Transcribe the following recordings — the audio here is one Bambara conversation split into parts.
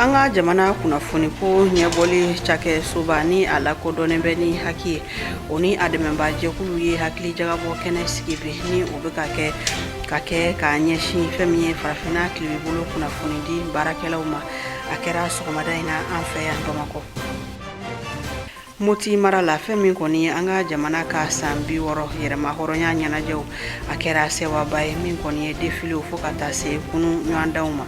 An ka jamana kunnafoniko ɲɛbɔli cakɛsoba ni a lakodɔnnen bɛ ni HACI ye, o ni a dɛmɛbaajɛkulu ye hakili jagabɔ kɛnɛ sigi bi, ni o bɛ ka kɛ k'a ɲɛsin fɛn min ye farafinna tilebibolo kunnafonidi baarakɛlaw ma. A kɛra sɔgɔmada in na an fɛ yan Bamakɔ. Moti mara la, fɛn min kɔni ye an ka jamana ka san 60 yɛrɛma hɔrɔnya ɲɛnajɛw, a kɛra sewaba ye min kɔni ye défiléw fo ka taa se kunu ɲɔgɔndanw ma.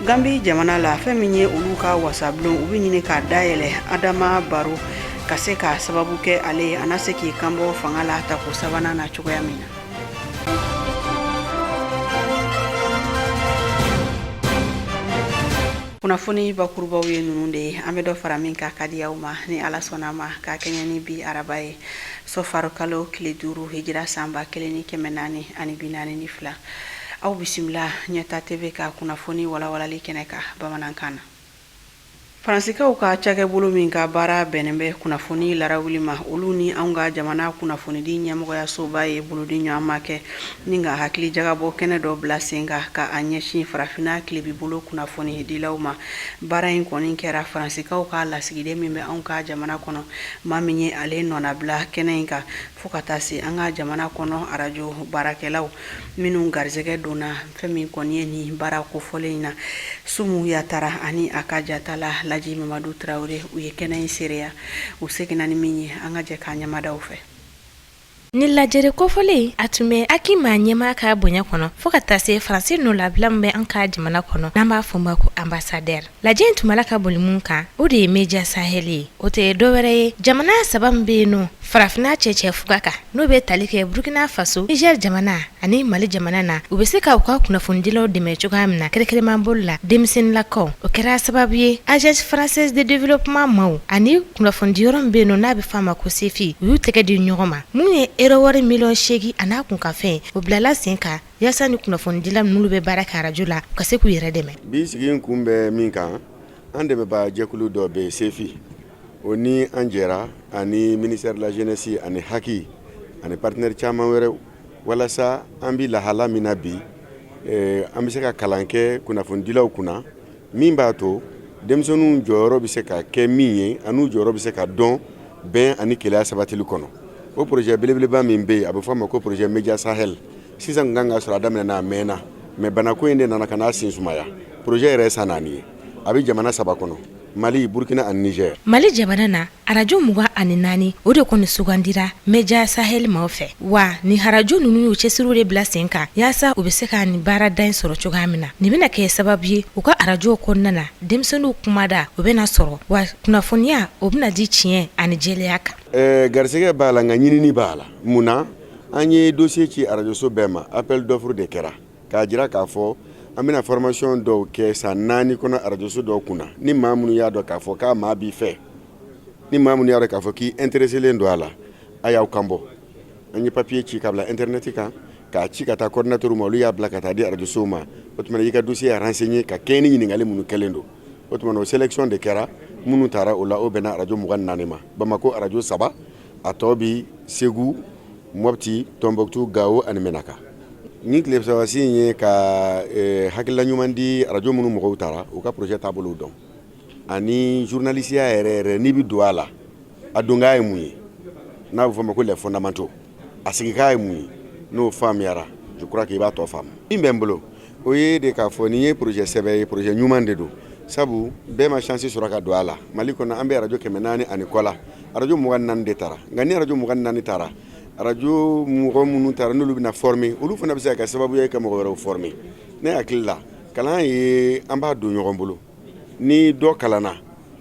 Gambi jamana la, fɛn min ye olu ka wasabulon, u bɛ ɲini k'a dayɛlɛ Adama Baro ka se ka sababu kɛ ale ye a na se k'i kanbɔ fanga la tako sabanan na cogoya min na. Kunnafoni bakurubaw ye ninnu de ye. An bɛ dɔ fara min kan ka di aw ma ni Ala sɔnna ma, ka kɛɲɛ ni bi araba ye, sɔfar kalo tile 5, hijira san 1442. Aw bisimila Ɲɛta TV ka kunnafoni walawalali kɛnɛ kan bamanankan na. Faransikaw ka cakɛbolo min ka baara bɛnnen bɛ kunnafoni larawuli ma, olu ni anw ka jamana kunnafonidi ɲɛmɔgɔyasoba ye bolodi ɲɔgɔnma kɛ ni ka hakili jagabɔ kɛnɛ dɔ bila sen kan ka a ɲɛsin farafinna tilebibolo kunnafonidilaw ma. Baara in kɔni kɛra Faransikaw ka lasigiden min bɛ anw ka jamana kɔnɔ, maa min ye ale nɔnabila kɛnɛ in kan, fo ka taa se an ka jamana kɔnɔ arajo baarakɛlaw minnu garisɛgɛ donna fɛn min kɔni ye nin baara kofɔlen in na. Sumu Yatara ani a ka jatala Laji Mamadu Tarawele, u ye kɛnɛ in seereya. U seginna ni min ye, an ka jɛ k'a ɲɛmadaw fɛ. Ni lajɛrɛ kofɔlen, a tun bɛ HACI maa ɲɛmaa ka bonya kɔnɔ, fo ka taa se Faransi nɔlabila min bɛ an ka jamana kɔnɔ, n'an b'a fɔ ma ko ambassadeur. Lajɛ in tun b'a la ka boli mun kan, o de ye Media Sahel ye. O tɛ dɔwɛrɛ ye, jamana saba min bɛ yen nɔ farafinna cɛcɛ fuga kan, n'o bɛ tali kɛ Burkina Faso, Niger jamana ani Mali jamana na, u bɛ se ka u ka kunnafonidilaw dɛmɛ cogoya min na, kɛrɛnkɛrɛnman bolo la denmisɛnninlakaw. O kɛra sababu ye Agence française de développement maaw ani kunnafonidiyɔrɔ min bɛ yen nɔ n'a bɛ f'a ma ko SEFI, u y'u tɛgɛ di ɲɔgɔn ma. Mun ye euro wari miliyɔn 8 a n'a kunkanfɛn, o bilala sen kan yaasa ni kunnafonidila minnu bɛ baara kɛ arajo la, u ka se k'u yɛrɛ dɛmɛ. Bi sigi in kun bɛ min kan, an dɛmɛbaa jɛkulu dɔ bɛ yen, SEFI, o ni an jɛra ani ministère de la jeunesse ani HACI ani partenaire caman wɛrɛw, walasa an bɛ lahala min na bi, an bɛ se ka kalan kɛ kunnafonidilaw kunna min b'a to denmisɛnninw jɔyɔrɔ bɛ se ka kɛ min ye an'u jɔyɔrɔ bɛ se ka dɔn bɛn ani kelenya sabatili kɔnɔ. O projet belebeleba min bɛ yen, a bɛ fɔ a ma ko projet Media Sahel. Sisan kan ka sɔrɔ a daminɛna, a mɛnna, mais banako in de nana ka n'a sen sumaya. Projet yɛrɛ ye san 4 ye, a bɛ jamana saba kɔnɔ: Mali, Burkina ani Niger. Mali jamana na, arajo 24, o de kɔni sugandira Media Sahel maaw fɛ. Wa ni arajo ninnu y'u cɛsiriw de bila sen kan yaasa u bɛ se ka nin baarada in sɔrɔ cogoya min na. Nin bɛna kɛ sababu ye u ka arajow kɔnɔna na, denmisɛnninw kumada o bɛna sɔrɔ, wa kunnafoniya o bɛna di tiɲɛ ani jɛlenya kan. Garisɛgɛ b'a la, nka ɲinini b'a la. Mun na? An ye dossier ci arajoso bɛɛ ma, appel d'offre de kɛra k'a jira k'a fɔ an bɛna formation dɔw kɛ san 4 kɔnɔ arajoso dɔw kunna. Ni maa minnu y'a dɔn k'a fɔ k'a maa b'i fɛ, ni maa minnu y'a dɔn k'a fɔ k'i intéressé len don a la, a y'aw kan bɔ. An ye papier ci ka bila internet kan, k'a ci ka taa coordinateur ma, olu y'a bila ka taa di arajosow ma. O tuma i ka dossier renseigné ka kɛɲɛ ni ɲininkali minnu kɛlen don. O tuma o sélection de kɛra. Minnu taara o la, o bɛnna arajo 24 ma: Bamakɔ arajo saba, a tɔ bi Segu, Mɔpti, Tɔnbɔkutu, Gawo ani Menaka. Ni tile 3 in ye ka hakilila ɲuman di arajo minnu mɔgɔw taara, u ka projet taabolow dɔn ani journalisiya yɛrɛ yɛrɛ, n'i bɛ don a la, a donkan ye mun ye, n'a bɛ fɔ o ma ko les fondamentaux, a sigikan ye mun ye. N'o faamuyara, je crois que i b'a tɔ faamu. Min bɛ n bolo, o ye de k'a fɔ nin ye projet sɛbɛ ye, projet ɲuman de don, sabu bɛɛ ma chance sɔrɔ ka don a la. Mali kɔnɔ, an bɛ arajo 400 ani kɔ la, arajo 24 de taara. Nka ni arajo 24 taara, arajo mɔgɔ minnu taara, n'olu bɛna former, olu fana bɛ se ka kɛ sababu ye ka mɔgɔ wɛrɛw former. Ne hakili la, kalan ye an b'a don ɲɔgɔn bolo. Ni dɔ kalanna,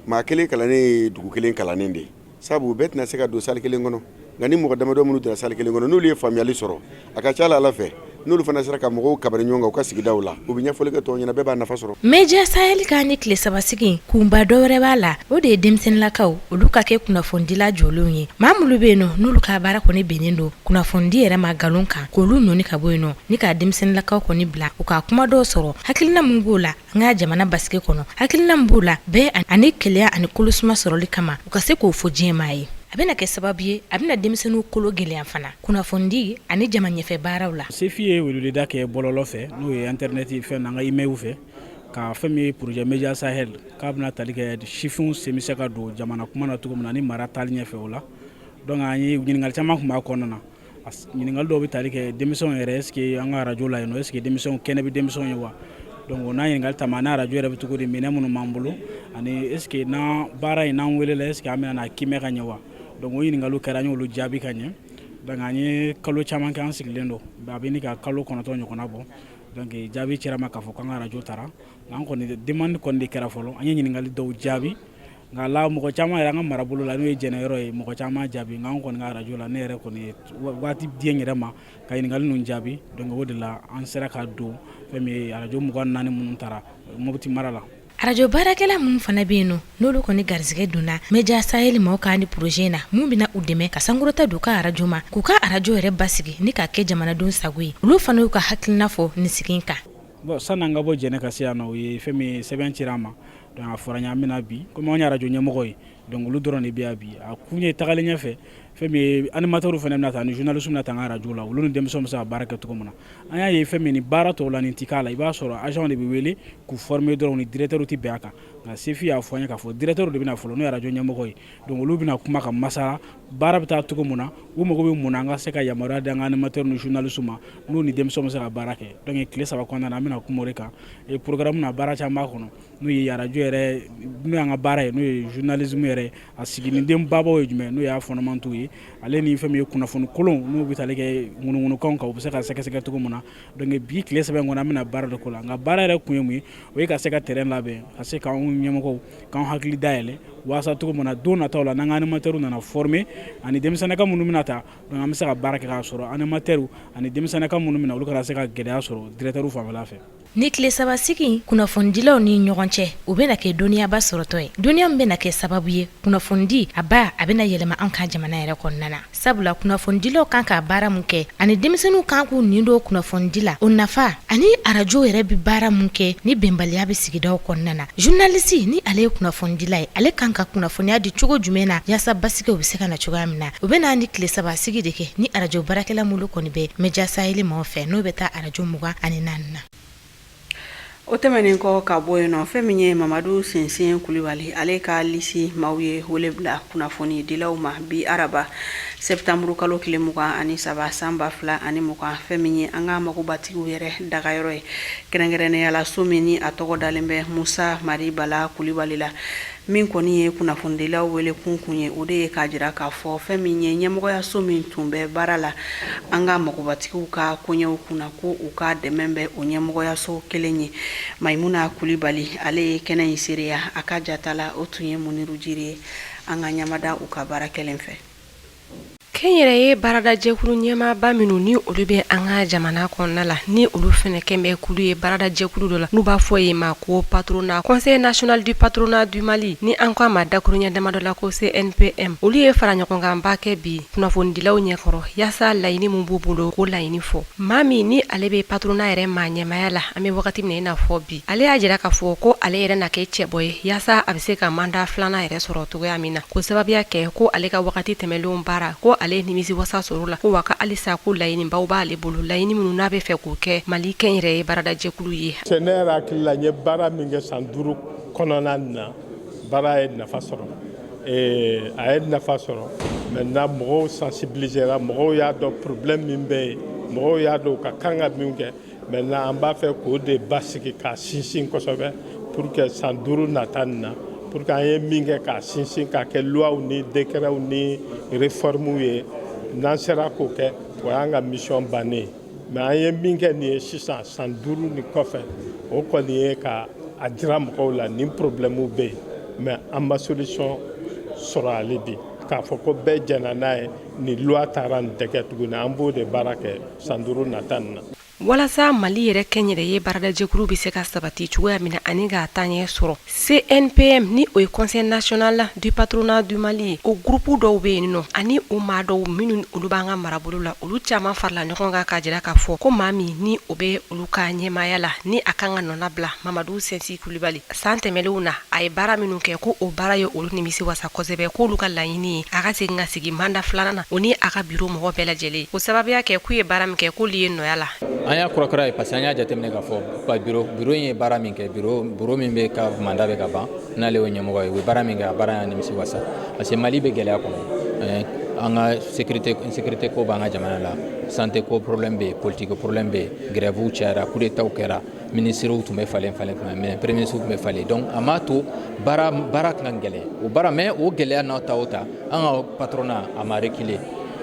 maa kelen kalannen ye dugu kelen kalannen de ye, sabu bɛɛ tɛna se ka don salle kelen kɔnɔ. Nka ni mɔgɔ damadɔ minnu donna salle kelen kɔnɔ, n'olu ye faamuyali sɔrɔ, a ka ca la fɛ, n'olu fana sera ka mɔgɔw kabari ɲɔgɔn kan u ka sigidaw la, u bɛ ɲɛfɔli kɛ tɔw ɲɛna, bɛɛ b'a nafa sɔrɔ. Media Sahel ka ni tile 3 sigi kunba dɔ wɛrɛ b'a la, o de ye denmisɛnninlakaw olu ka kɛ kunnafonidila jɔlenw ye. Maa minnu bɛ yen nɔ, n'olu ka baara kɔni bɛnnen don kunnafonidi yɛrɛ ma nkalon kan, k'olu nɔni ka bɔ yen nɔ, ni ka denmisɛnninlakaw kɔni bila u ka kuma dɔw sɔrɔ, hakilina min b'o la an ka jamana basigi kɔnɔ, hakilina min b'o la bɛɛ ani kelenya ani kolosuma sɔrɔli kama, u ka se k'o fɔ diɲɛ ye. A bɛna kɛ sababu ye a bɛna denmisɛnninw kolo gɛlɛya fana kunnafonidi ani jama ɲɛfɛ baaraw la. SEFI ye weleweleda kɛ bɔlɔlɔ fɛ, n'o ye internet fɛn, an ka email fɛ. Ka fɛn min ye projet Media Sahel, k'a bɛna tali kɛ sifinw sen bɛ se ka don jamana kuma na cogo min na ni mara taali ɲɛfɛ o la. Donc an ye ɲininkali caman tun b'a kɔnɔna na. Ɲininkali dɔw bɛ tali kɛ denmisɛnw yɛrɛ, est ce que an ka arajo la yen nɔ, est ce que denmisɛnw kɛnɛ bɛ denmisɛnw ye wa? Donc o n'a ɲininkali caman, n'a arajo yɛrɛ bɛ cogo di, minɛn minnu b'an bolo, ani est ce que n'an baara in n'an welela, est ce que an bɛna n'a kiimɛ ka ɲɛ wa? Donc o ɲininkaliw kɛra, an y'olu jaabi ka ɲɛ. Donc an ye kalo caman kɛ an sigilen don, a bɛ ni ka kalo 9 ɲɔgɔnna bɔ. Donc jaabi cira ma k'a fɔ k'an ka arajo taara. Nka an kɔni demande kɔni de kɛra fɔlɔ, an ye ɲininkali dɔw jaabi. Nka la mɔgɔ caman yɛrɛ, an ka marabolo la, n'o ye Jɛnɛ yɔrɔ ye, mɔgɔ caman jaabi. Nka an kɔni ka arajo la, ne yɛrɛ kɔni ye waati di n yɛrɛ ma ka ɲininkali ninnu jaabi. Donc o de la an sera ka don fɛn min ye arajo 24 minnu taara Mopti mara la. Arajo baarakɛla minnu fana bɛ yen nɔ, n'olu kɔni garisɛgɛ donna Media Sahel maaw ka ni projet in na, mun bɛna u dɛmɛ ka sankɔrɔta don u ka arajo ma, k'u ka arajo yɛrɛ basigi ni k'a kɛ jamanadenw sago ye, olu fana y'u ka hakilina fɔ nin sigi in kan. Bon, sani an ka bɔ Jɛnɛ ka se yan nɔ, u ye fɛn min ye sɛbɛn cira an ma. Donc a fɔra an ye an bɛna bi, komi anw ye arajo ɲɛmɔgɔ ye, donc olu dɔrɔn de bɛ yan bi. A kun ye tagalen ɲɛfɛ, fɛn min ye animateurs fana bɛna ta ani journalistes bɛna ta an ka arajo la, olu ni denmisɛnw bɛ se ka baara kɛ cogo min na. An y'a ye fɛn min ni baara tɔw la nin ti k'a la, i b'a sɔrɔ agent de bɛ wele k'u former dɔrɔn, ni directeur tɛ bɛn a kan. Nka SEFI y'a fɔ an ye k'a fɔ directeur de bɛna fɔlɔ, n'o ye arajo ɲɛmɔgɔ ye. Donc olu bɛna kuma ka masala baara bɛ taa cogo min na, u mago bɛ mun na, an ka se ka yamaruya di an ka animateurs ni journalistes ma, n'u ni denmisɛnw bɛ se ka baara kɛ. Donc tile 3 kɔnɔna na, an bɛna kuma o de kan. Et programme na, baara caman b'a kɔnɔ, n'o ye arajo yɛrɛ, n'o y'an ka baara ye, n'o ye journalisme yɛrɛ, a siginiden babaw ye jumɛn, n'o y'a fondamentaux ye, ale ni fɛn min ye kunnafoni kolon, n'o bɛ tali kɛ ŋunuŋunukanw kan, u bɛ se ka sɛgɛsɛgɛ cogo min na. Donc bi tile 3 in kɔnɔ, an bɛna baara de ko la. Nka baara yɛrɛ kun ye mun ye? O ye ka se ka terrain labɛn, ka se k'anw ɲɛmɔgɔw k'an hakili dayɛlɛ, walasa cogo min na don nataw la, n'an ka animateurs nana former ani denmisɛnninka minnu bɛna ta, donc an bɛ se ka baara kɛ k'a sɔrɔ animateurs ani denmisɛnninka minnu bɛna, olu kana se ka gɛlɛya sɔrɔ directeur fanfɛla fɛ. Ni tile 3 sigi kunnafonidilaw ni ɲɔgɔn cɛ, u bɛna kɛ dɔnniyaba sɔrɔtɔ ye, dɔnniya min bɛna kɛ sababu ye kunnafonidi a ba a bɛna yɛlɛma an ka jamana yɛrɛ kɔnɔna na, sabula kunnafonidilaw kan ka baara mun kɛ ani denmisɛnninw kan k'u nin don kunnafonidi la, o nafa ani arajo yɛrɛ bɛ baara mun kɛ ni bɛnbaliya bɛ sigidaw kɔnɔna na. Journaliste ni ale ye kunnafonidila ye, ale kan ka kunnafoniya di cogo jumɛn na yaasa basigiw bɛ se ka na cogoya min na? U bɛna ni tile 3 sigi de kɛ ni arajo baarakɛla minnu kɔni bɛ Media Sahel maaw fɛ, n'o bɛ taa arajo 24 na. O tɛmɛnen kɔ ka bɔ yen nɔ, fɛn min ye Mamadu Sinsin Kulibali, ale ka lisi maaw ye wele bila kunnafonidilaw ma bi araba sɛptanburu kalo tile 23 san 2020, fɛn min ye an ka magobatigiw yɛrɛ dagayɔrɔ ye, kɛrɛnkɛrɛnnenya la so min ni a tɔgɔ dalen bɛ Musa Mari Bala Kulibali la. Min kɔni ye kunnafonidilaw wele kun kun ye, o de ye k'a jira k'a fɔ fɛn min ye ɲɛmɔgɔyaso min tun bɛ baara la an ka magobatigiw ka koɲɛw kunna, ko u ka dɛmɛ bɛ o ɲɛmɔgɔyaso kelen ye. Mayimuna Kulibali, ale ye kɛnɛ in seereya. A ka jata la, o tun ye Muniru Jire ye an ka ɲamada u ka baara kɛlen fɛ. Kɛnyɛrɛye baaradajɛkulu ɲɛmaaba minnu ni olu bɛ an ka jamana kɔnɔna la, ni olu fɛnɛ kɛn bɛ kulu ye baaradajɛkulu dɔ la n'u b'a fɔ yen ma ko patronat, Conseil national du patronat du Mali, ni an ko a ma dakuruɲɛ damadɔ la ko CNPM, olu ye fara ɲɔgɔnkanba kɛ bi kunnafonidilaw ɲɛkɔrɔ yaasa laɲini min b'u bolo k'o laɲini fɔ. Maa min ni ale bɛ patronat yɛrɛ maa ɲɛmaaya la an bɛ wagati min na i n'a fɔ bi, ale y'a jira k'a fɔ ko ale yɛrɛ na kɛ cɛbɔ ye yaasa a bɛ se ka mandat filanan yɛrɛ sɔrɔ cogoya min na, k'o sababuya kɛ ko ale ka wagati tɛmɛnlenw baara ko ale ye nimisi wasa sɔrɔ la, ko wa ka halisa ko laɲinibaw b'ale bolo, laɲini minnu n'a bɛ fɛ k'o kɛ Mali kɛnyɛrɛye baaradajɛkulu ye. Ne yɛrɛ hakili la, n ye baara min kɛ san 5 kɔnɔna na, baara ye nafa sɔrɔ, a ye nafa sɔrɔ. Maintenant mɔgɔw sensibilisera, mɔgɔw y'a dɔn problème min bɛ yen, mɔgɔw y'a dɔn u ka kan ka min kɛ. Maintenant an b'a fɛ k'o de basigi k'a sinsin kosɛbɛ pour que san 5 nata nin na, pour que an ye min kɛ k'a sinsin k'a kɛ loiw ni décrets ni réformes ye, n'an sera k'o kɛ, o y'an ka mission bannen ye. Mais an ye min kɛ nin ye sisan san 5 nin kɔfɛ, o kɔni ye ka a jira mɔgɔw la nin problème bɛ yen, mais an ma solution sɔrɔ hali bi k'a fɔ ko bɛɛ jɛnna n'a ye, nin loi taara, nin tɛ kɛ tuguni. An b'o de baara kɛ san 5 nata nin na. Walasa Mali yɛrɛ kɛnyɛrɛye baaradajɛkulu bɛ se ka sabati cogoya min na ani k'a taaɲɛ sɔrɔ, CNPM ni o ye Conseil national du patronat du Mali ye, o groupe dɔw bɛ yen nɔ ani o maa dɔw minnu olu b'an ka marabolo la, olu caman farala ɲɔgɔn kan k'a jira k'a fɔ ko maa min ni o bɛ olu ka ɲɛmaaya la, ni a kan ka nɔnabila, Mamadu Sinsin Kulibali, san tɛmɛnlenw na a ye baara minnu kɛ, ko o baara ye olu nimisi wasa kosɛbɛ, k'olu ka laɲini ye a ka segin ka sigi mandat filanan na, o ni a ka biro mɔgɔ bɛɛ lajɛlen, o sababuya kɛ k'u ye baara min kɛ, k'olu ye nɔya la. An y'a kurakura ye parce que an y'a jateminɛ k'a fɔ bureau in ye baara min kɛ, bureau min bɛ ka mandat bɛ ka ban, n'ale y'o ɲɛmɔgɔ ye, u ye baara min kɛ, a baara y'an nimisi wasa, parce que Mali bɛ gɛlɛya kɔnɔ. An ka sécurité, insécurité ko b'an ka jamana la, santé ko problème bɛ yen, politique problème bɛ yen, grève cayara, coup d'état kɛra, ministres tun bɛ falen falen, mais premier ministre tun bɛ falen. Donc a m'a to baara ka gɛlɛn o baara. Mais o gɛlɛya n'a ta o ta, an ka patronat a ma reculer,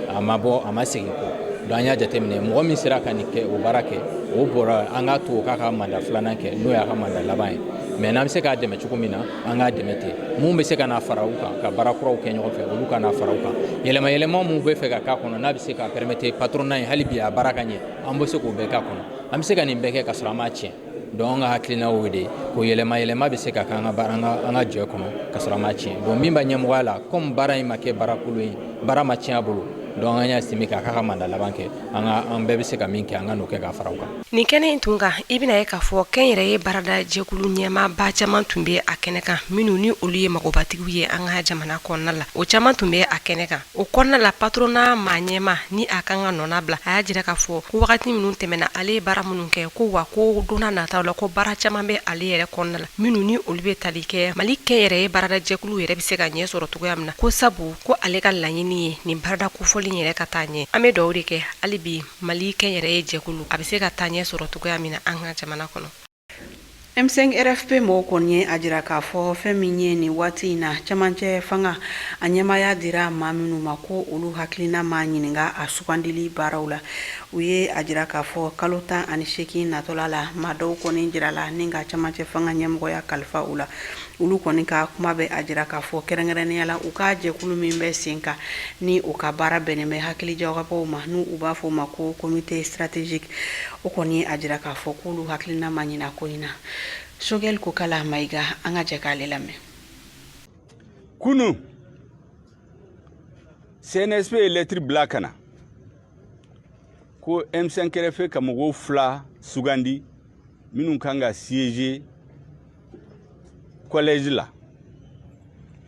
a ma bɔ, a ma segin kɔ. Donc an y'a jateminɛ, mɔgɔ min sera ka nin kɛ, o baara kɛ, o bɔra, an k'a to o k'a ka mandat filanan kɛ, n'o y'a ka mandat laban ye. Mais n'an bɛ se k'a dɛmɛ cogo min na, an k'a dɛmɛ ten. Mun bɛ se ka na fara u kan ka baara kuraw kɛ ɲɔgɔn fɛ, olu ka na fara u kan. Yɛlɛma yɛlɛma mun bɛ fɛ ka k'a kɔnɔ, n'a bɛ se ka permettre patronat in hali bi a baara ka ɲɛ, an bɛ se k'o bɛɛ k'a kɔnɔ. An bɛ se ka nin bɛɛ kɛ ka sɔrɔ an m'a tiɲɛ. Donc an ka hakilina y'o de ye, ko yɛlɛma yɛlɛma bɛ se ka kɛ an ka baara, an ka jɛ kɔnɔ, ka sɔrɔ an m'a tiɲɛ. Donc min b'a ɲɛmɔgɔya la, comme baara in ma kɛ baara kolon ye, baara ma tiɲɛ a bolo, donc an y'a estimé k'a ka mandat laban kɛ, an ka an bɛɛ bɛ se ka min kɛ, an ka n'o kɛ ka fara u kan. Nin kɛnɛ in tun kan, i bɛna ye k'a fɔ kɛnyɛrɛye baarada jɛkulu ɲɛmaaba caman tun bɛ a kɛnɛ kan, minnu ni olu ye magobatigiw ye an ka jamana kɔnɔna la, o caman tun bɛ a kɛnɛ kan. O kɔnɔna la, patronat maa ɲɛma ni a kan ka nɔna bila, a y'a jira k'a fɔ ko wagati minnu tɛmɛna, ale ye baara minnu kɛ, ko wa ko donna nataw la, ko baara caman bɛ ale yɛrɛ kɔnɔna la, minnu ni olu bɛ tali kɛ Mali kɛnyɛrɛye baarada jɛkulu yɛrɛ bɛ se ka ɲɛ sɔrɔ cogoya min na, ko sabu ko ale ka laɲini ye nin baarada kofɔli yɛrɛ ka taa ɲɛ. An bɛ dugawu de kɛ hali bi, Mali kɛnyɛrɛye jɛkulu a bɛ se ka taa ɲɛ sɔrɔ cogoya min na an ka jamana kɔnɔ. M5 RFP mɔgɔw kɔni ye a jira k'a fɔ fɛn min ye nin waati in na, cɛmancɛ fanga a ɲɛmaaya dira maa minnu ma, ko olu hakilina ma ɲininka a sugandili baaraw la. U ye a jira k'a fɔ kalo 18 natɔla la, maa dɔw kɔni jirala ni ka cɛmancɛ fanga ɲɛmɔgɔya kalifa u la. Olu kɔni ka kuma bɛ a jira k'a fɔ kɛrɛnkɛrɛnnenya la, u ka jɛkulu min bɛ sen kan, ni u ka baara bɛnnen bɛ hakili jagabɔw ma, n'u u b'a fɔ o ma ko comité stratégique, o kɔni ye a jira k'a fɔ k'olu hakilina ma ɲina ko in na. Choguel Kokalla Maïga, an ka jɛ k'ale lamɛn. Kunu, CNSP ye lɛtiri bila ka na ko M5 RFP ka mɔgɔw fila sugandi minnu kan ka siéger collège la,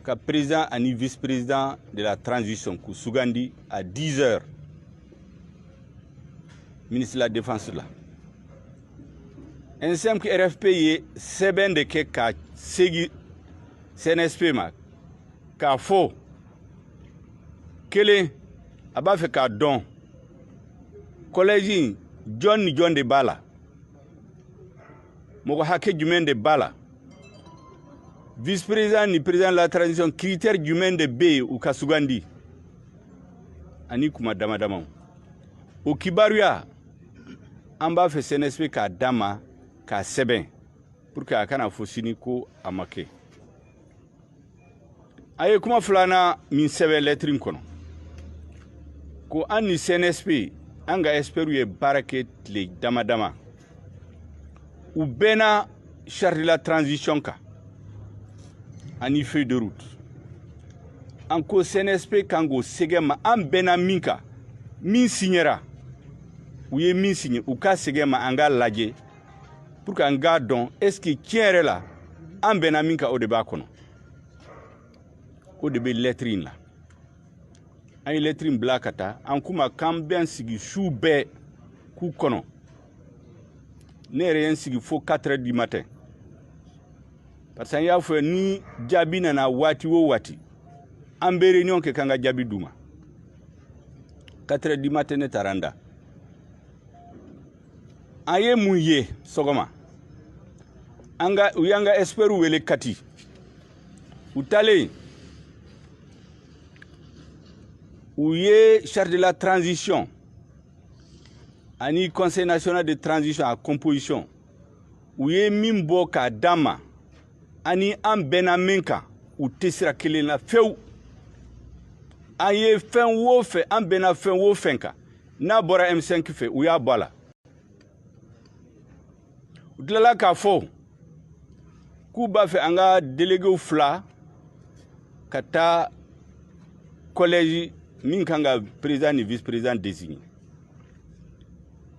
ka président ani vice-président de la transition k'u sugandi à 10 heures, ministre de la Défense la. M5 RFP ye sɛbɛn de kɛ ka segi CNSP ma k'a fɔ kelen, a b'a fɛ k'a dɔn collège in, jɔn ni jɔn de b'a la, mɔgɔ hakɛ jumɛn de b'a la, vice-président ni président de la transition, critère jumɛn de bɛ yen u ka sugandi, ani kuma dama damaw. O kibaruya, an b'a fɛ CNSP k'a d'a ma k'a sɛbɛn pour que a kana fɔ sini ko a ma kɛ. A ye kuma filanan min sɛbɛn lɛtiri in kɔnɔ, ko an ni CNSP, an ka experts ye baara kɛ tile dama dama, u bɛnna charte de la transition kan ani feuille de route. An ko CNSP kan k'o sɛgɛ ma, an bɛnna min kan, min signera, u ye min signé, u ka sɛgɛ ma, an k'a lajɛ pour que an k'a dɔn est ce que tiɲɛ yɛrɛ la, an bɛnna min kan, o de b'a kɔnɔ. O de bɛ lɛtiri in la. An ye lɛtiri in bila ka taa. An k'u ma k'an bɛ sigi su bɛɛ k'u kɔnɔ. Ne yɛrɛ ye n sigi fo 4 heures du matin, parce que an y'a fɔ ni jaabi nana waati o waati, an bɛ réunion kɛ k'an ka jaabi d'u ma. 4 heures du matin, ne taara n da. An ye mun ye sɔgɔma? An ka u y'an ka experts wele Kati. U taalen, u ye charte de la transition ani Conseil national de transition a composition, u ye min bɔ k'a d'an ma, ani an bɛnna min kan, u tɛ sira kelen na fewu. An ye fɛn o fɛn, an bɛnna fɛn o fɛn kan, n'a bɔra M5 fɛ, u y'a bɔ a la. U tilala k'a fɔ k'u b'a fɛ an ka déléguéw fila ka taa collège min kan ka président ni vice président désigner.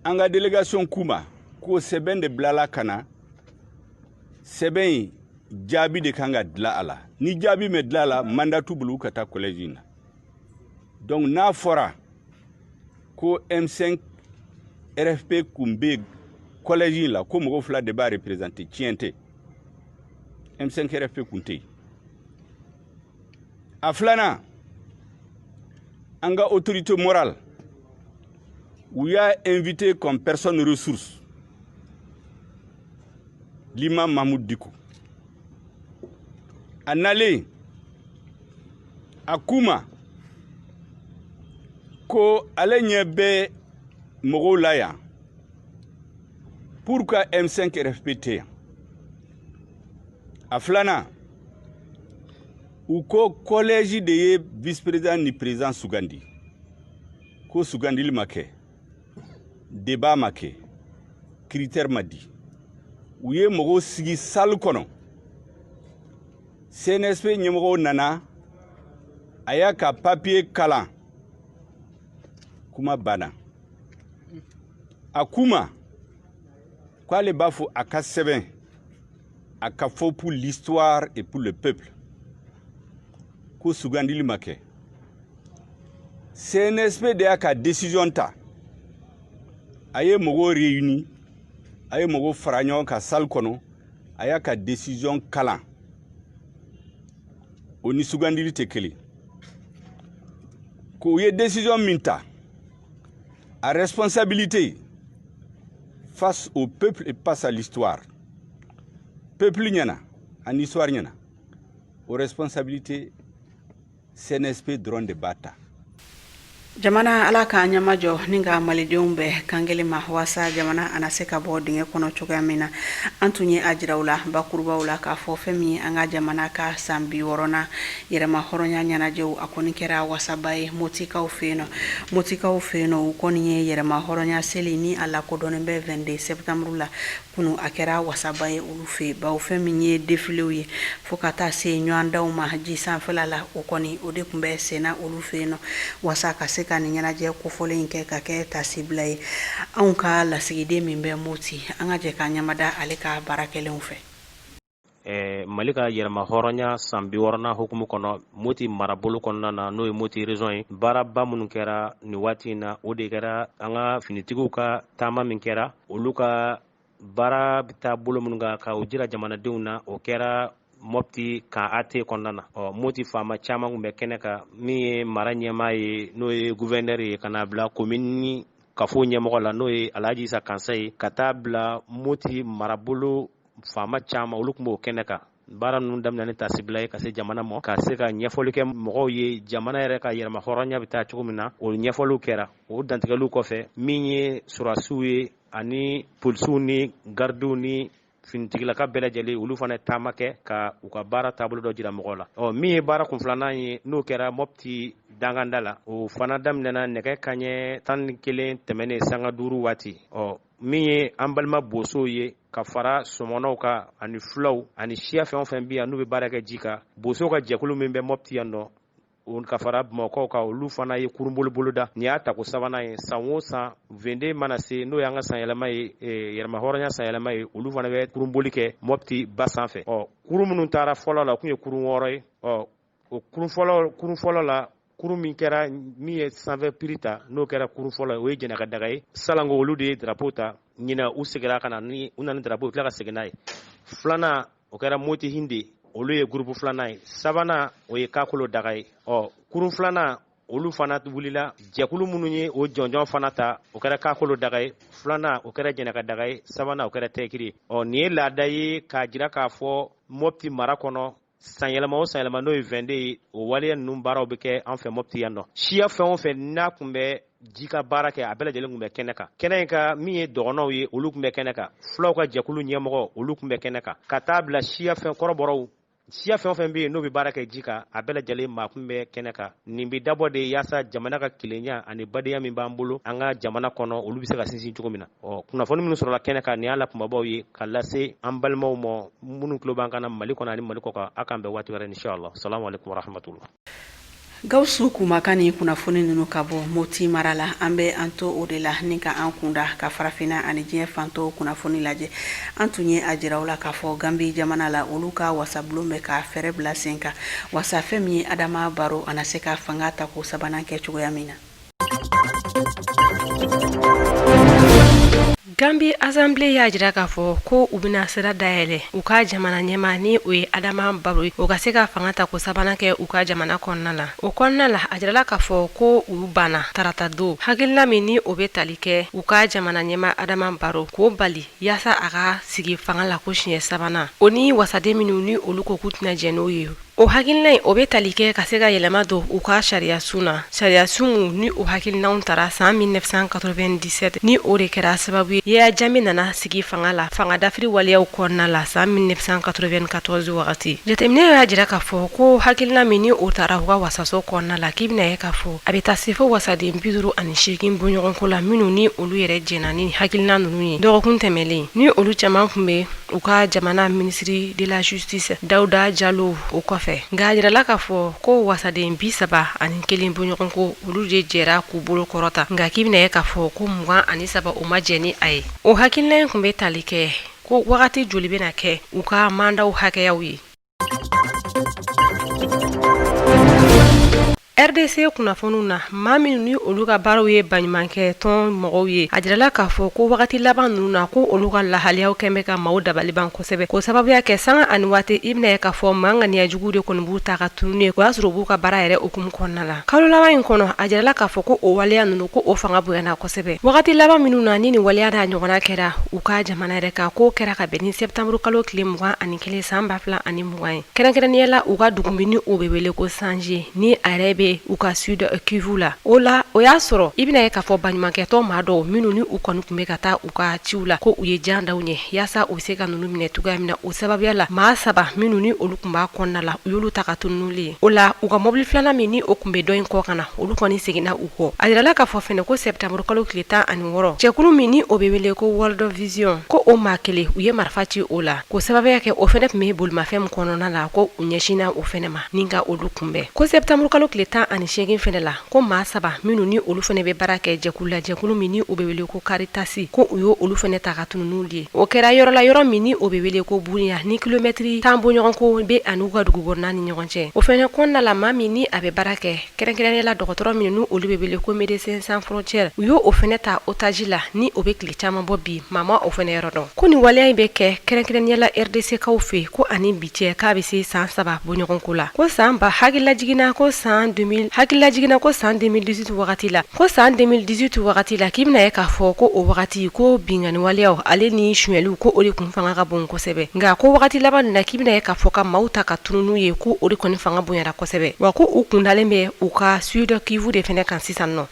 An ka délégation k'u ma k'o sɛbɛn de bilala ka na, sɛbɛn in jaabi de kan ka dilan a la. Ni jaabi ma dilan a la, mandat t'u bolo u ka taa collège in na. Donc n'a fɔra ko M5 RFP kun bɛ collège in la, ko mɔgɔ fila de b'a représenter, tiɲɛ tɛ. M5 RFP kun tɛ yen. A filanan, an ka autorité morale, u y'a invité comme personne ressource, l'imam Mahmoud Dicko. A nalen, a k'u ma ko ale ɲɛ bɛ mɔgɔw la yan, pourquoi M5 RFP tɛ yan? A filanan, u ko collège de ye vice président ni président sugandi, ko sugandili ma kɛ, débat ma kɛ, critère ma di. U ye mɔgɔw sigi salle kɔnɔ, CNSP ɲɛmɔgɔw nana, a y'a ka papier kalan, kuma banna. A k'u ma k'ale b'a fɔ a ka sɛbɛn, a ka fɔ pour l'histoire et pour le peuple, ko sugandili ma kɛ. CNSP de y'a ka décision ta. A ye mɔgɔw réuni, a ye mɔgɔw fara ɲɔgɔn kan salle kɔnɔ, a y'a ka décision kalan. O ni sugandili tɛ kelen. Ko u ye décision min ta, a responsabilité face au peuple et face à l'histoire, peuple ɲɛna ani histoire ɲɛna, o responsabilité, CNSP dɔrɔn de b'a ta. Jamana, Ala k'a ɲɛmajɔ ni ka malidenw bɛɛ kan kelen ma, waasa jamana ana se ka bɔ dingɛ kɔnɔ cogoya min na. An tun ye a jira u la bakurubaw la k'a fɔ fɛn min ye an ka jamana ka san 60nan yɛrɛma hɔrɔnya ɲɛnajɛw, a kɔni kɛra wasaba ye Motikaw fɛ yen nɔ. Motikaw fɛ yen nɔ, u kɔni ye yɛrɛma hɔrɔnya seli ni a lakodɔnnen bɛ 22 septembre la kunu, a kɛra wasaba ye olu fɛ, bawo fɛn min ye défiléw ye fo ka taa se ɲɔgɔndanw ma ji sanfɛla la, o kɔni o de tun bɛ senna olu fɛ yen nɔ, waasa ka se ka nin ɲɛnajɛ kofɔlen in kɛ ka kɛ tasibila ye. Anw ka lasigiden min bɛ Moti, an ka jɛ ka ɲamada ale ka baara kɛlenw fɛ. Mali ka yɛrɛma hɔrɔnya san 60nan hukumu kɔnɔ, Moti marabolo kɔnɔna na, n'o ye Moti région ye, baaraba minnu kɛra nin waati in na, o de kɛra an ka finitigiw ka taama min kɛra, olu ka baara bɛ taa bolo minnu kan ka o jira jamanadenw na. O kɛra Mɔpti kan AT kɔnɔna na. Ɔ, Moti faama caman tun bɛ kɛnɛ kan, min ye mara ɲɛmaa ye, n'o ye gouverneur ye, ka n'a bila komini kafo ɲɛmɔgɔ la, n'o ye Alhaji Isa Kansa ye, ka taa bila Moti marabolo faama caman, olu tun b'o kɛnɛ kan. Baara ninnu daminɛ ni tasibila ye ka se jamana ma, ka se ka ɲɛfɔli kɛ mɔgɔw ye, jamana yɛrɛ ka yɛrɛma hɔrɔnya bɛ taa cogo min na, o ɲɛfɔliw kɛra. O dantigɛliw kɔfɛ, min ye sɔrɔdasiw ye ani polisiw ni garidiw ni finitigilaka bɛɛ lajɛlen, olu fana taama kɛ ka u ka baara taabolo dɔ jira mɔgɔw la. Ɔ, min ye baara kun filanan ye, n'o kɛra Mɔpti danganda la, o fana daminɛna nɛgɛ kaɲɛ 11 tɛmɛnen sanga 5 waati. Ɔ, min ye an balima bosow ye ka fara sɔmɔnɔw kan ani fulaw ani siya fɛn o fɛn bi yan n'u bɛ baara kɛ ji kan, bosow ka jɛkulu min bɛ Mɔpti yan nɔ ka fara Bamakɔkaw kan, olu fana ye kurunboli boloda. Nin y'a tako sabanan ye. San o san, 22 mana se, n'o y'an ka sanyɛlɛma ye, yɛrɛma hɔrɔnya sanyɛlɛma ye, olu fana bɛ kurunboli kɛ Mɔpti ba sanfɛ. Ɔ, kurun minnu taara fɔlɔ la, o tun ye kurun 6 ye. Ɔ, o kurun fɔlɔ la, kurun min kɛra min ye sanfɛ piri ta, n'o kɛra kurun fɔlɔ ye, o ye Jɛnɛka daga ye. Salanko, olu de ye drapeau ta. Ɲinɛ, u seginna ka na ni u nana ni drapeau, u tila ka segin n'a ye. Filanan, o kɛra Moti Hindi, olu ye groupe filanan ye. Sabanan, o ye Kakolo daga ye. Ɔ, kurun filanan, olu fana wulila. Jɛkulu minnu ye o jɔnjɔn fana ta, o kɛra Kakolo daga ye filanan, o kɛra Jɛnɛka daga ye sabanan, o kɛra Tɛkiri ye. Ɔ, nin ye laada ye k'a jira k'a fɔ Mɔpti mara kɔnɔ, sanyɛlɛma o sanyɛlɛma, n'o ye 22 ye, o waleya ninnu baaraw bɛ kɛ an fɛ Mɔpti yan nɔ. Siya fɛn o fɛn n'a tun bɛ ji ka baara kɛ, a bɛɛ lajɛlen tun bɛ kɛnɛ kan. Kɛnɛ in kan, min ye dɔgɔnɔw ye, olu tun bɛ kɛnɛ kan, fulaw ka jɛkulu ɲɛmɔgɔ, olu tun bɛ kɛnɛ kan, ka taa bila siya fɛn kɔrɔbɔrɔw, siya fɛn o fɛn bɛ yen n'o bɛ baara kɛ ji kan, a bɛɛ lajɛlen maa tun bɛ kɛnɛ kan. Nin bɛ dabɔ de yaasa jamana ka kelenya ani badenya min b'an bolo an ka jamana kɔnɔ, olu bɛ se ka sinsin cogo min na. Ɔ, kunnafoni minnu sɔrɔla kɛnɛ kan, nin y'a la kunbabaw ye ka lase an balimaw ma minnu tulo b'an kan na Mali kɔnɔ ani Mali kɔkan. A k'an bɛn waati wɛrɛ, inshallah. Salamu alaikum warahmatullah. Gawusu Kumakan ni kunnafoni ninnu ka bɔ Moti mara la, an bɛ an to o de la ni ka an kunda ka farafinna ani diɲɛ fantɔw kunnafoni lajɛ. An tun ye a jira u la k'a fɔ Gambi jamana la, olu ka wasabulon bɛ ka fɛɛrɛ bila sen kan wasa fɛn min ye Adama Baro a na se ka fanga tako sabanan kɛ cogoya min na. Gambi Assemblée y'a jira k'a fɔ ko u bɛna sira dayɛlɛ u ka jamana ɲɛmaa ni o ye Adama Baro ye, o ka se ka fanga ta ko sabanan kɛ u ka jamana kɔnɔna la. O kɔnɔna la, a jirala k'a fɔ ko u banna tarata don hakilina min ni o bɛ tali kɛ u ka jamana ɲɛmaa Adama Baro k'o bali yaasa a ka sigi fanga la ko siɲɛ sabanan, o ni wasaden minnu ni olu ko k'u tɛna jɛn n'o ye. O hakilina in, o bɛ tali kɛ ka se ka yɛlɛma don u ka sariyasun na, sariyasun ni o hakilinaw tara san 1997, ni o de kɛra sababu ye Yaya Jame nana sigi fanga la fanga dafiri waleyaw kɔnɔna la san 1994 wagati. Jateminɛ y'a jira k'a fɔ ko hakilina min ni o tara u ka wasaso kɔnɔna la, k'i bɛna ye k'a fɔ a bɛ taa se fo wasaden 58 bɔɲɔgɔnko la minnu ni olu yɛrɛ jɛnna ni hakilina ninnu ye dɔgɔkun tɛmɛnlen, ni olu caman tun bɛ u ka jamana ministre de la justice Dawuda Jalo o kɔfɛ. Nka a jirala k'a fɔ ko wasaden 31 bɔɲɔgɔnko olu de jɛra k'u bolo kɔrɔta, nka k'i bɛna ye k'a fɔ ko 23 o ma jɛn ni a ye. O hakilina in tun bɛ tali kɛ ko wagati joli bɛna kɛ u ka mandaw hakɛyaw ye. RDC kunnafoniw na, maa minnu ni olu ka baaraw ye baɲumankɛ tɔn mɔgɔw ye, a jirala k'a fɔ ko wagati laban ninnu na, ko olu ka lahalayaw kɛn bɛ ka maaw dabali ban kosɛbɛ, k'o sababuya kɛ sanga ani waati i bɛna ye k'a fɔ maa ŋaniya juguw de kɔni b'u ta ka tunun ye, o y'a sɔrɔ u b'u ka baara yɛrɛ hukumu kɔnɔna la. Kalo laban in kɔnɔ, a jirala k'a fɔ ko o waleya ninnu, ko o fanga bonyana kosɛbɛ. Wagati laban minnu na ni nin waleya n'a ɲɔgɔnna kɛra u ka jamana yɛrɛ kan, k'o kɛra ka bɛn ni septembre kalo tile 21 san 2020 ye. Kɛrɛnkɛrɛnnenya la, u ka dugu min ni o bɛ wele ko Sange, ni a yɛrɛ bɛ u ka Sud Kivu la. O la, o y'a sɔrɔ i bɛna ye k'a fɔ baɲumankɛtɔn maa dɔw minnu ni u kɔni tun bɛ ka taa u ka ciw la, ko u ye jan da u ɲɛ yaasa u bɛ se ka ninnu minɛ cogoya min na. O sababuya la, maa saba minnu ni olu tun b'a kɔnɔna la, u y'olu ta ka tunun n'olu ye. O la, u ka mɔbili filanan min ni o tun bɛ dɔ in kɔ ka na, olu kɔni seginna u kɔ. A jirala k'a fɔ fɛnɛ ko septembre kalo tile 16, jɛkulu min ni o bɛ wele ko World Vision, ko o maa kelen u ye marifa ci o la, k'o sababuya kɛ o fɛnɛ tun bɛ bolimafɛn min kɔnɔna la, ko u ɲɛsinna o fɛnɛ ma ni ka olu kunbɛn. Ko septembre kalo tile 18 fɛnɛ la, ko maa saba minnu ni olu fɛnɛ bɛ baara kɛ jɛkulu la, jɛkulu min ni o bɛ wele ko Caritas, ko u y'olu fɛnɛ ta ka tunun n'olu ye. O kɛra yɔrɔ la, yɔrɔ min ni o bɛ wele ko Bunia, ni kilomɛtiri 10 bɔɲɔgɔnko bɛ a n'u ka dugu kɔnɔna ni ɲɔgɔn cɛ. O fɛnɛ kɔnɔna la, maa min ni a bɛ baara kɛ kɛrɛnkɛrɛnnenya la dɔgɔtɔrɔ minnu ni olu bɛ wele ko Médecins sans frontières, u y'o fɛnɛ ta otage la, ni o bɛ tile caman bɔ bi, maa ma o fɛnɛ yɔrɔ dɔn. Ko nin waleya in bɛ kɛ kɛrɛnkɛrɛnnenya la RDC kaw fɛ, ko ani bi cɛ k'a bɛ se san 3 bɔɲɔgɔnko la. Ko san ba hakililajiginna ko san 2000 hakililajiginna ko san 2018 wagati la, ko san 2018 wagati la, k'i bɛna ye k'a fɔ ko o wagati ko binkanni waleyaw ale ni sonyɛliw, ko o de kun fanga ka bon kosɛbɛ. Nka ko wagati laban nin na, k'i bɛna ye k'a fɔ ka maaw ta ka tunun n'u ye, ko o de kɔni fanga bonyara kosɛbɛ, wa ko u kun dalen bɛ u ka Sud Kivu de fɛnɛ kan sisan nɔ.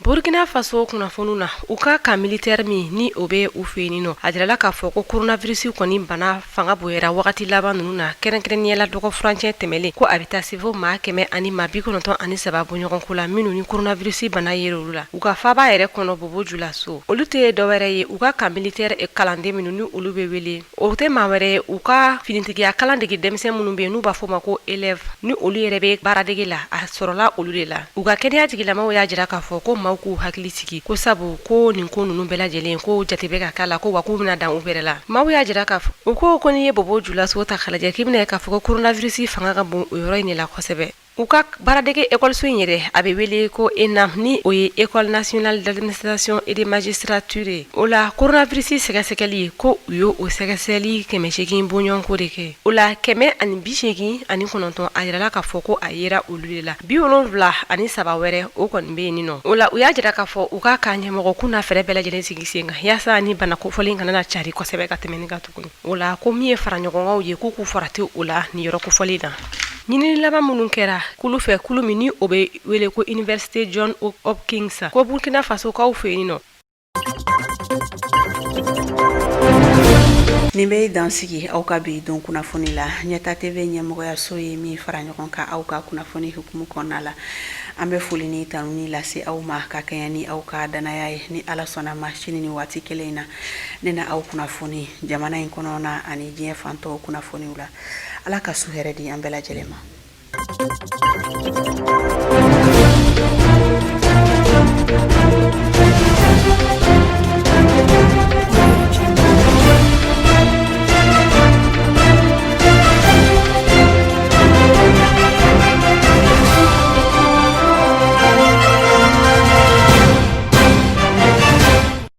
Burkina Faso kunnafoniw na, u ka camp militaire min ni o bɛ u fɛ yen nɔ, a jirala k'a fɔ ko coronavirus kɔni bana fanga bonyara wagati laban ninnu na, kɛrɛnkɛrɛnnenya la dɔgɔ furancɛ tɛmɛlen, ko a bɛ taa se fo maa 193 bɔɲɔgɔnko la minnu ni coronavirus bana yer'olu olu la u ka faaba yɛrɛ kɔnɔ Bobo Julaso. Olu tɛ dɔwɛrɛ ye u ka camp militaire kalanden minnu ni olu bɛ wele, o tɛ maa wɛrɛ ye u ka finitigiya kalan dege denmisɛn minnu bɛ yen n'u b'a fɔ o ma ko élèves, ni olu yɛrɛ bɛ baaradege la, a sɔrɔla olu de la. U ka kɛnɛya tigilamaw y'a jira k'a fɔ ko maaw k'u hakili sigi, ko sabu ko nin ko ninnu bɛɛ lajɛlen ko jate bɛ ka k'a la, ko wa k'u bɛna dan u bɛrɛ la. Maaw y'a jira k'a fɔ u ko n'i ye Bobo Julaso ta k'a lajɛ, k'i bɛna ye k'a fɔ ko coronavirus fanga ka bon o yɔrɔ in de la kosɛbɛ. U ka baaradege ekɔliso in yɛrɛ, a bɛ wele ko ENAM, ni o ye École nationale d'administration et de magistrature ye. O la coronavirus sɛgɛsɛgɛli, ko u y'o sɛgɛsɛgɛli 800 bɔɲɔgɔnko de kɛ. O la 189, a jirala k'a fɔ ko a yera olu de la. 73 wɛrɛ, o kɔni bɛ yen nɔ. O la u y'a jira k'a fɔ u ka camp ɲɛmɔgɔ k'u na fɛɛrɛ bɛɛ lajɛlen sigi sen kan yaasa ni bana kofɔlen kana na cari kosɛbɛ ka tɛmɛ nin kan tuguni. O la ko min ye fara ɲɔgɔnkanw ye, k'u k'u farati o la nin yɔrɔ kofɔlen na. Ɲinini laban minnu kɛra kulu fɛ, kulu min ni o bɛ wele ko Université John Hopkins, ko Burkina Fasokaw fɛ yen nɔ. Nin bɛ dan sigi aw ka bi don kunnafoni la. Ɲɛta TV ɲɛmɔgɔyaso ye min fara ɲɔgɔn kan aw ka kunnafoni hukumu kɔnɔna la. An bɛ foli ni tanuni lase aw ma ka kɛɲɛ ni aw ka danaya ye. Ni Ala sɔnna ma, sini ni waati kelen in na, ne na aw kunnafoni jamana in kɔnɔna ani diɲɛ fan tɔw kunnafoniw la. Ala ka su hɛrɛ di an bɛɛ lajɛlen ma.